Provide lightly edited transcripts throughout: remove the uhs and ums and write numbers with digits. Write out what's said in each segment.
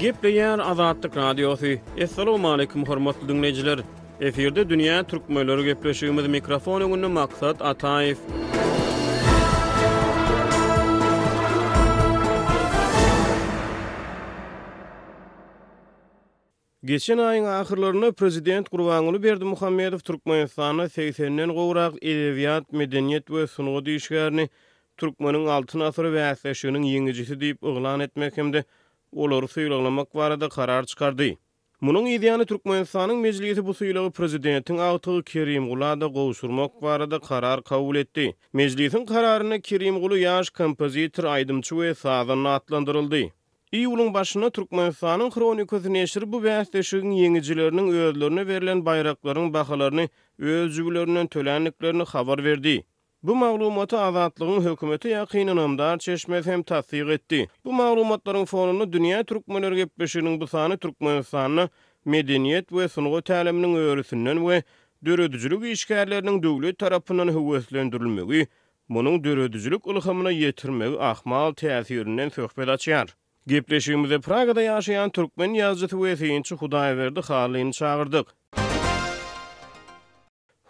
Gepleýär Azatlyk Radiosy. Assalamualaikum hormatly diňleýjiler. Efirde dünýä türkmenleri gepleşigimiz mikrofon öňünde Maksat Ataýew. Geçen aýyň ahyrlarynda prezident Gurbanguly Berdimuhamedow Türkmenistanda segsenden gowrak edebiýat, medeniýet we sungat işgärini Türkmeniň Altyn asyry bäsleşiginiň ýeňijisi diýip yglan etmek hem-de olary sylaglamak barada karar çykardy. Munuň yzýany Türkmenistanyň Mejlisi bu sylagy prezidentiň agtygy Kerimgula-da gowşurmak barada karar kabul etdi. Mejlisiň kararynda Kerimguly ýaş kompozitor, aýdymçy we sazanda atlandyryldy. Iýulyň başynda Türkmenistanyň Hronikasy neşiri bu bäsleşigiň ýeňijileriniň özlerine berlen baýraklaryň bahalaryny öz jübülerinden töländiklerini habar berdi. Bu maglumaty Azatlygyň hökümete ýakyn ynamdar çeşmesi hem tassyk etdi. Bu maglumatlaryň fonunda Dünýä türkmenleri gepleşiginiň bu sany Türkmenistanda medeniýet we sungat äleminiň örüsinden we döredijilik işgärleriniň döwlet tarapyndan höweslendirilmegi munuň döredijilik ylhamyna ýetirmegi ahmal täsirinden söhbet açýar. Gepleşigimize Pragada ýaşaýan türkmen ýazyjysy we synçy Hudaýberdi Hallyny çagyrdyk.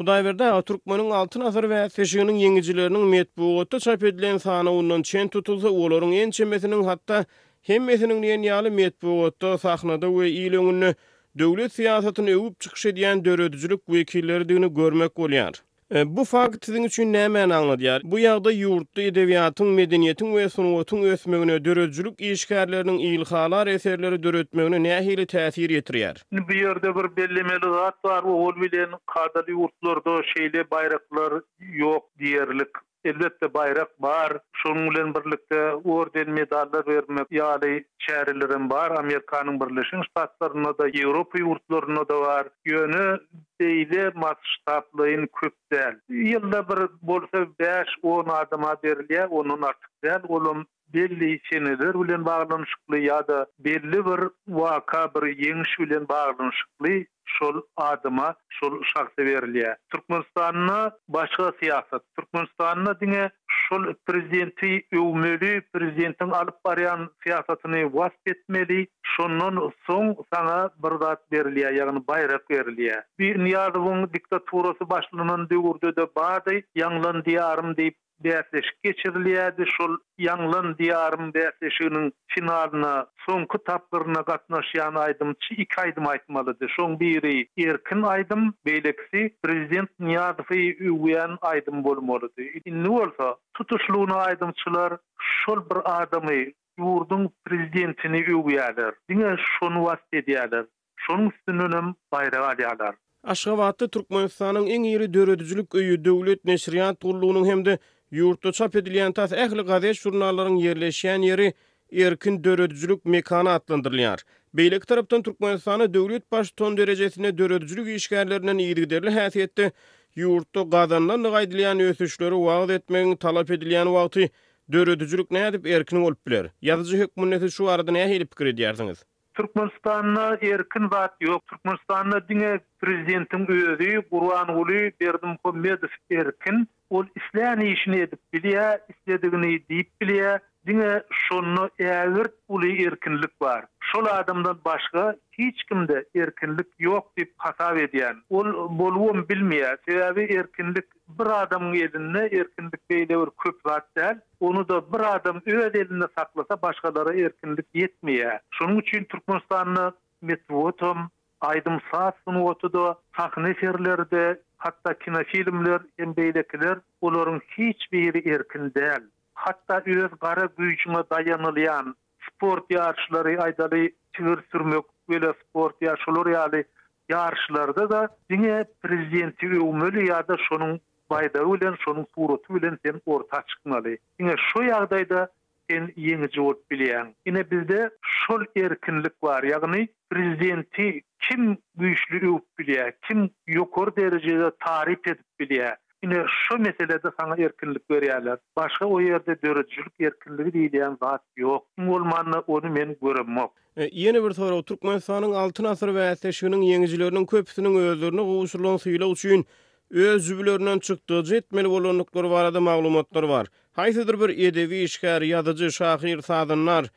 Hudaýberdi aga, Türkmeniň Altyn asyry bäsleşiginiň ýeňijileriniň metbugatda çap edilen sanawyndan çen tutulsa, olaryň ençemesiniň, hatda hemmesiniň diýen ýaly metbugatda, sahnada we il öňünde döwlet syýasatyny öwüp çykyş edýän döredijilik wekilleridigini görmek bolýar. Bu fakt siziň üçin nämäni aňladýar? Bu ýagdaý ýurtda edebiýatyň, medeniýetiň we sungatyň ösmegine, döredijilik işgärleriniň ilhalar eserleri döretmegine nähili täsir ýetirýär? Indi bu ýerde bir bellemeli zat bar, owal bilen kadaly ýurtlarda şeýle baýraklar ýok diýerlik. Elbetde baýrak bar, şonuň bilen birlikde orden, medallar bermek ýaly çärelerem bar, Amerikanyň Birleşen Ştatlarynda-da, Ýewropa ýurtlarynda-da bar. Ýöne beýle masştablaýyn köp däl. Ýylda bir bolsa bäş-on adama berilýär, ondan artyk däl. Olam belli seneler bilen baglanyşykly ýa-da belli bir waka, bir ýeňiş bilen baglanyşykly şol adama, şol şahsa berilýär. Türkmenistanda başga syýasat. Türkmenistanda diňe şol prezidenti öwmeli, prezidentiň alyp barýan syýasatyny wasp etmeli, şondan soň saňa bir zat berilýär, ýagny baýrak berilýär. Bir Nyýazowyň diktaturasy başlanan döwürde-de bardy, Ýaňlan Diýarym diýip bäsleşik geçirilýärdi. Şol Ýaňlan, Diýarym bäsleşiginiň finalyna, soňky tapgyryna gatnaşýan aýdymçy iki aýdym aýtmalydy. Şoň biri erkin aýdym, beýlekisi prezident Nyýazowy öwýän aýdym bolmalydy. Indi bolsa, tutuşlygyna aýdymçylar şol bir adamy, ýurduň prezidentini öwýärler. Diňe şony wasp edýärler. Şonuň üstündenem baýrak alýarlar. Aşgabatda Türkmenistanyň iň iri döredijilik öýi Döwlet neşirýat gullugynyň hem-de ýurtda çap edilýän tas ähli gazet-žurnallaryň ýerleşýän ýeri Erkin döredijilik mekany atlandyrylýar. Beýleki tarapdan Türkmenistanda döwlet baştutany derejesinde döredijilik işgärlerinden yzygiderli häsiýetde ýurtda gazanylandygy aýdylýan ösüşleri wagyz etmegiň talap edilýän wagty döredijilik nädip erkin bolup biler? Ýazyjy hökmünde siz şu barada nähili pikir edýärsiňiz? Türkmenistanda erkin zat ýok. Türkmenistanda diňe prezidentiň özi Gurbanguly Berdimuhamedow erkin. Ol islän işini edip bilýär, isledigini diýip bilýär. Diňe şonda ägirt uly erkinlik bar. Şol adamdan başga hiç kimde erkinlik ýok diýip hasap edýän. Ol bolubam bilmeýär. Sebäbi erkinlik Bir adamyň elinde erkinlik beýle bir köp zat däl. Ony-da bir adam öz elinde saklasa başgalara erkinlik ýetmeýär. Şonuň üçin Türkmenistanda metbugatam, aýdym-saz sungaty-da, sahna eserleri-de, hatda kinofilmler hem beýlekiler, olaryň hiç biri erkin däl. Hatda öz gara güýjüňe daýanylýan sport ýaryşlary, aýdaly, tigir sürmek, welosport ýa şolar ýaly Ýaryşlarda-da diňe prezidenti öwmeli ýa-da şonuň baýdagy bilen, şonuň suraty bilen sen orta çykmaly. Diňe şo ýagdaýda sen ýeňiji bolup bilýäň. Ine bizde şol erkinlik bar, ýagny prezidenti kim güýçli öwüp bilýär, kim ýokary derejede taryp edip bilýär. Ine şo meselede saňa erkinlik berýärler. Başga o ýerde döredijilik erkinligi diýilýän zat ýok. Iň bolmanda ony men göremok. Ýene bir sorag, Türkmenistanyň Altyn asyr bäsleşiginiň ýeňijileriniň köpüsiniň özlerine gowşurylan sylag üçin öz jübülerinden çykdajy etmeli bolandyklary barada maglumatlar bar. Haýsydyr bir edebi işgär, ýazyjy, şahyr, sazandar.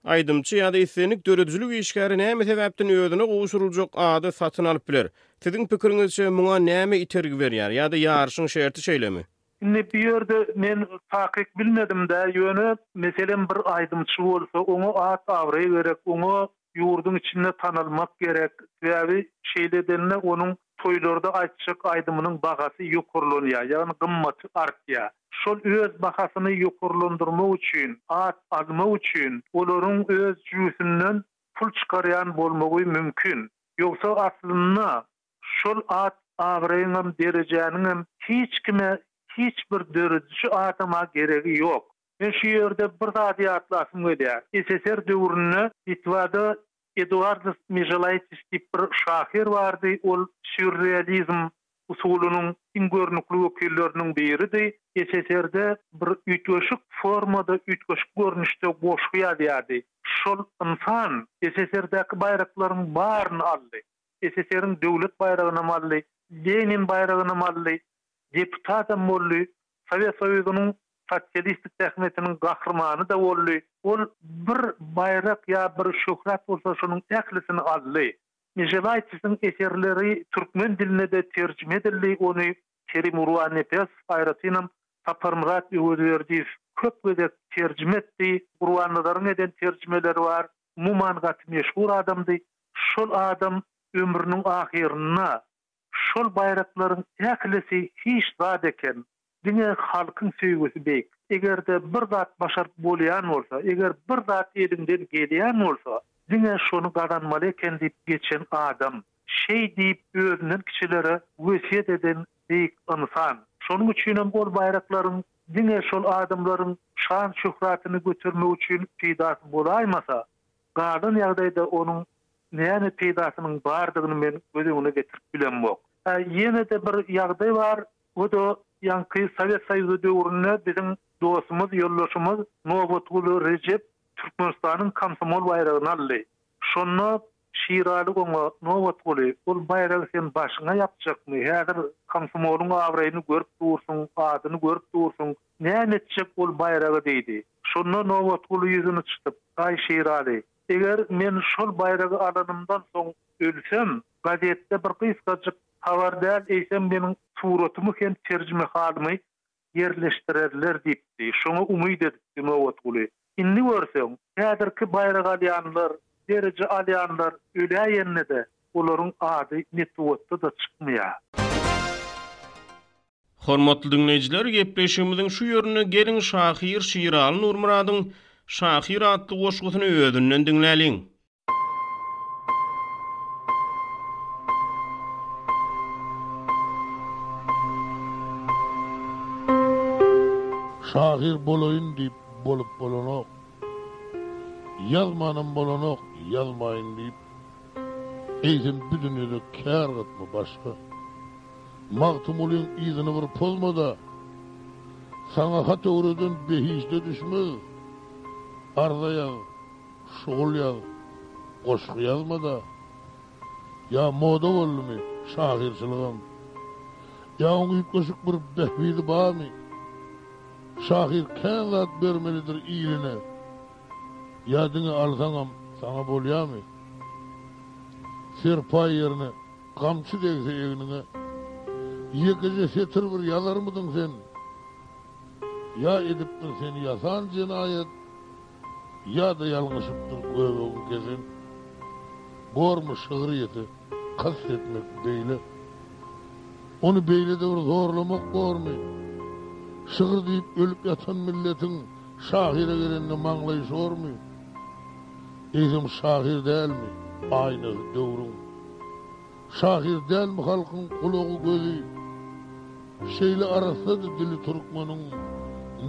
Aýdymçy ýa-da islendik döredijilik işgäri näme sebäpden özüne gowşuryljak ady satyn alyp biler? Siziň pikiriňizçe, muňa näme itergi berýär ýa-da ýaryşyň şerti şeýlemi? Indi bu ýerde men takyk bilmedim-dä, ýöne meselem bir aýdymçy bolsa, oňa at-abraý gerek, oňa ýurduň içinde tanalmak gerek. Sebäbi şeýle edende onuň toýlarda aýtjak aýdymynyň bahasy ýokarlanýar, ýagny gymmaty artýar. Şol öz bahasyny ýokarlandyrmak üçin, at almak üçin olaryň öz jübüsinden pul çykarýan bolmagy mümkin. Ýogsa aslynda şol at abraýyňam derejäniňem hiç kime hiç bir dörediji adama geregi ýok. Men şu ýerde bir zady ýatlasym gelýär. SSR döwründe Litwada Eduardas Meželaitis diýip bir şahyr bardy, ol sýurrealizm usulynyň iň görnükli wekilleriniň biridi. SSR-de bir üýtgeşik formada, üýtgeşik görnüşde goşgy ýazýardy. Şol ynsan SSR-däki baýraklaryň baryny aldy. SSR-iň döwlet baýragynam aldy, Lenin baýragynam aldy, deputatam boldy, Sowet Soýuzynyň Sosialistik Zähmetiniň Gahrymany-da boldy. Ol bir baýrak ýa bir şöhrat bolsa şonuň ählisini aldy. Meželaýtisiň eserleri türkmen diline-de terjime edildi, ony Kerim Gurbannepesow, aýratynam Saparmyrat Öwezberdiýew köp gezek terjime etdi. Gurbannazaryň eden terjimeleri bar. Umuman gaty meşhur adamdy. Şol adam ömrüniň ahyrynda şol baýraklaryň ählisi hiç zat eken, diňe halkyň söýgüsi beýik. Eger-de bir zat başaryp bolýan bolsa, eger bir zat eliňden gelýän bolsa, diňe şony gazanmaly eken diýip geçen adam. Şeý diýip özünden kiçilere wesýet eden beýik ynsan. Şonuň üçinem ol baýraklaryň diňe şol adamlaryň şan-şöhratyny götermek üçin peýdasy bolaýmasa, galan ýagdaýda onuň näme peýdasynyň bardygyny men göz öňüne getirip bilemok. Ýene-de bir ýagdaý bar, o-da ýaňky Sowet Soýuzy döwründe biziň dostumyz, ýoldaşymyz Nobatguly Rejep Türkmenistanyň komsomol baýragyny aldy. Şonda Şiraly oňa, Nobatguly, ol baýragy sen başyňa ýapjakmy? Häzir komsomolyň abraýyny görüp dursuň, adyny görüp dursuň. Näme etjek ol baýragy diýdi. Şonda Nobatguly ýüzüni çytyp, Aý, Şiraly, eger men şol baýragy alanymdan soň ölsem, gazetde bir gysgajyk habar däl, eýsem meniň suratymy hem terjimehalymy ýerleşdirerler diýipdi. Şoňa umyt edipdi Nobatguly. Indi görseň, häzirki baýrak alýanlar, dereje alýanlar öläýende-de olaryň ady metbugatda-da çykmaýar. Hormatly diňleýjiler, gepleşigimiziň şu ýerinde geliň şahyr Şiraly Nurmyradyň Şahyr atly goşgusyny özünden diňläliň. Şahyr bolaýyn diýip bolup bolanok. Ýazmanam bolanok ýazmaýyn diýip. Eýsem bu dünýede kär gytmy başga. Magtymgulyň yzyny bir pozma-da. Saňa hat öwreden behişde düşmez. Arza ýaz. Şugul ýaz, goşgy ýazma-da. Ýa moda boldumy şahyrçylygam? Ýa oň üýtgeşik bir bähbidi barmy? Şahyr kän zat bermelidir iline. Ýa diňe alsaňam saňa bolýamy? Serpaý ýerine gamçy degse egniňe, ýekeje setir bir ýazarmydyň sen? Ýa edipdir seni ýasan jenaýat? Ýa-da ýalňyşypdyr göbegiň kesen. Bormy şygryýete kast etmek beýle? Ony beýle-de bir zorlamak bormy? Şygyr diýip ölüp ýatan milletiň şahyra gelende maňlaýy şormy? Eýsem şahyr dälmi aýnasy döwrüň? Şahyr dälmi halkyň gulagy gözi? Şeýle arassady dili türkmeniň,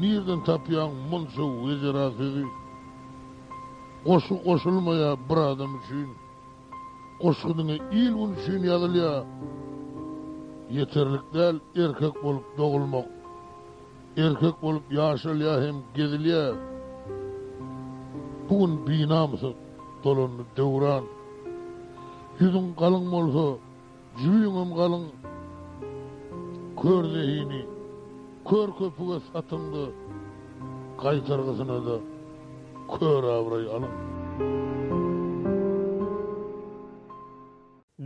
Nirden tapýaň munça wejera sözi? Goşgy goşulmaýar bir adam üçin, Goşgy diňe il-gün üçin ýazylýar. Ýeterlik däl erkek bolup dogulmak, Erkek bolup ýaşalýar hem gezilýär. Bu gün binamysa dolandy döwran. Ýüzüň galyň bolsa, jübiňem galyň. Kör zehini kör köpüge satyňda, gaýtargysyna-da. Kör abraý alyň.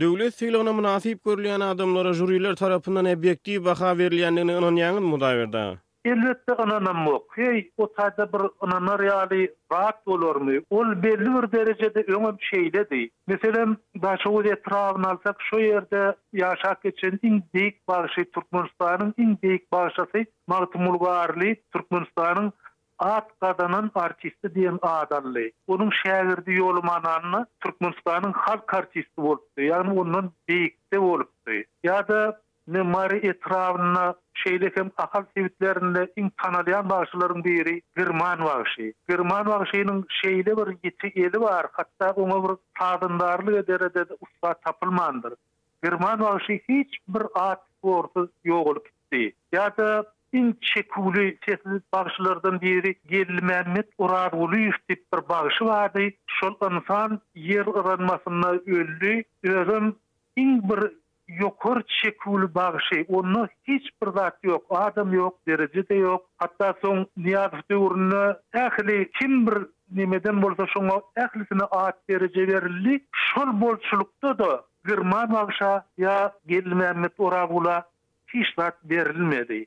Döwlet sylagyna mynasyp görülýän adamlara žuriler tarapyndan obýektiw baha berilýändigine ynanýaňyzmy Hudaýberdi aga? Elbetde ynanamok. Heý, o taýda bir ynanar ýaly zat bolarmy? Ol belli bir derejede öňem şeýledi. Meselem, Daşoguz etrabyny alsak, şo ýerde ýaşap geçen iň beýik bagşy, Türkmenistanyň iň beýik bagşysy Magtymguly Garly Türkmenistanyň at gazanan artisti diýen ady aldy. Onuň şägirdi Ýolaman Anna Türkmenistanyň halk artisti bolupdy, ýagny ondan beýikde bolupdy. Ýa-da Ine, Mary etrabynda, şeýle hem Ahal sebitlerinde iň tanalýan bagşylaryň biri Girman bagşy. Girman bagşynyň şeýle bir ýiti eli bar, hatda oňa bir sazandarlyk edere-de ussat tapylmandyr. Girman bagşy hiç bir at-sorsuz ýogalyp gitdi. Ýa-da iň çeküwli sesli bagşylardan biri Geldimämmet Orazgulyýew diýip bir bagşy bardy. Şol ynsan ýer yranmasynda öldi. Özem iň bir Ýokary çeküwli bagşy, onda hiç bir zat ýok, adam ýok, dereje-de ýok. Hatda soň Nyýazow döwründe ähli kim bir nemeden bolsa şoňa ählisine at dereje berildi. Şol bolçulykda-da Girman bagşa ýa Geldimämmet Orazgula hiç zat berilmedi.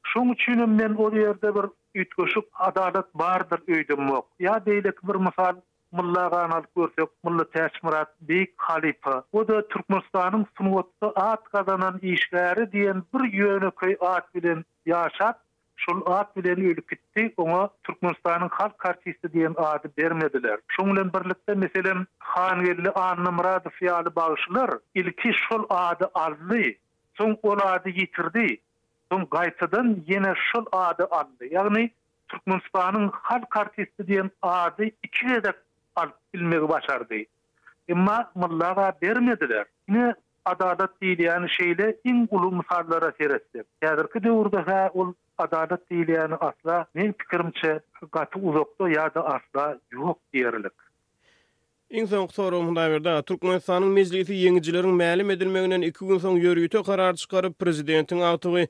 Şoň üçinem men ol ýerde bir üýtgeşik adalat bardyr öýdemok. Ýa beýleki bir mysal Mylla agany alyp görsek, Mylla Täçmyrat beýik halypa. O-da Türkmenistanyň sungatda at gazanan işgäri diýen bir ýönekeý at bilen ýaşap, şol at bilen ölüp gitdi, oňa Türkmenistanyň halk artisti diýen ady bermediler. Şoň bilen birlikde, meselem, Hangeldi Annamyradow ýaly bagşylar ilki şol ady aldy, soň ol ady ýitirdi, soň gaýtadan ýene şol ady aldy. Ýagny Türkmenistanyň halk artisti diýen ady iki gezek alyp bilmegi başardy. Emma Mylla aga bermediler. Ine, adalat diýilýäni şeýle iň uly mysallara seretsek. Häzirki döwürde-hä ol adalat diýilýäni asla, meň pikirimçe, gaty uzakda ýa-da asla ýok diýerlik. Iň soňky soragym Hudaýberdi aga, Türkmenistanyň Mejlisi ýeňijileriň mälim edilmeginden iki gün soň ýörite karar çykaryp, prezidentiň agtygy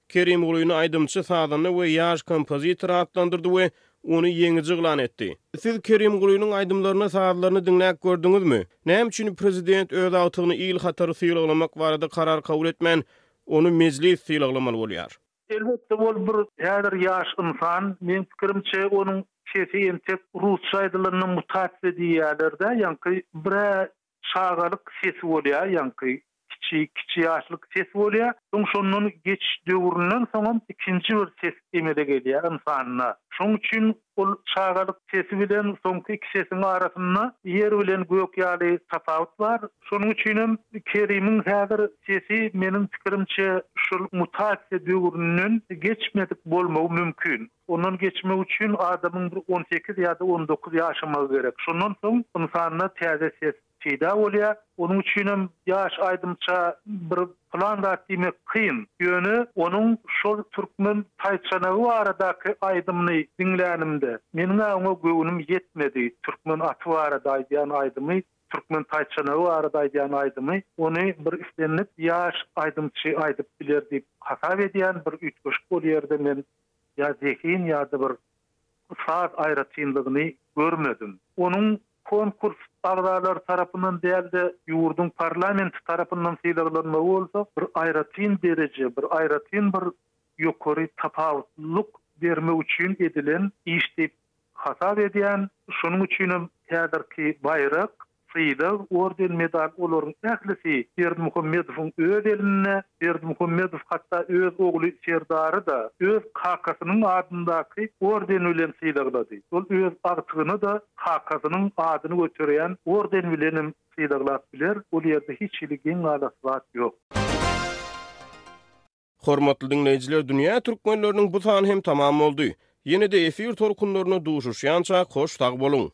Kerimgulyny aýdymçy, sazanda we ýaş kompozitor atlandyrdy we ony ýeňiji yglan etdi. Siz Kerimgulynyň aýdymlaryny, sazlaryny diňläp gördüňizmi? Näme üçin prezident öz agtygyny il hatary sylaglamak barada karar kabul etmän, ony Mejlis sylaglamaly bolýar? Elbetde ol bir häzir ýaş ynsan, meň pikirimçe onuň sesi entek rusça aýdylanda mutasiýa diýýärler-dä, ýaňky bir-ä çagalyk sesi bolýar, ýaňky kiçi, kiçi ýaşlyk ses bolýar, soň şondan geçiş döwründen soňam ikinji bir ses emele gelýär ynsanda. Şoň üçin Ol çagalyk sesi bilen soňky iki sesiň arasynda ýer bilen gök ýaly tapawut bar. Şonuň üçinem Kerimiň häzir sesi meniň pikirimçe şol mutasiýa döwründen geçmedik bolmagy mümkin. Ondan geçmek üçin adamyň bir on sekiz ýa-da on dokuz ýaşamagy gerek. Şondan soň ynsanda täze ses peýda bolýar. Onuň üçinem ýaş aýdymça bir pylan zat diýmek kyn. Ýöne onuň şol türkmen taýçanagy baradaky aýdymyny diňlänimde, meniň-ä oňa göwnüm ýetmedi. Türkmen aty barada aýdýan aýdymy, türkmen taýçanagy barada aýdýan aýdymy, ony bir islendik ýaş aýdymçy aýdyp biler diýip hasap edýän. Bir üýtgeşik ol ýerde men ýa zehin ýa-da bir saz aýratynlygyny görmedim. Onuň konkurs agzalary tarapyndan däl-de, ýurduň parlamenti tarapyndan sylaglanmagy bolsa bir aýratyn dereje, bir aýratyn bir ýokary tapawutlylyk bermek üçin edilen iş diýip hasap edýän. Şonuň üçinem häzirki baýrak, sylag, orden, medal olaryň ählisi Berdimuhamedowyň öz elinde. Berdimuhamedow hatda öz ogly Serdary-da öz kakasynyň adyndaky orden bilen sylaglady. Ol öz agtygyny-da kakasynyň adyny göterýän orden bilenem sylaglap biler, ol ýerde hiç hili geň galasy zat ýok. Hormatly diňleýjiler Dünýä Türkmenleriniň bu sany hem tamam boldy. Ýene-de efir tolkunlarynda duşuşýançak hoş sag boluň.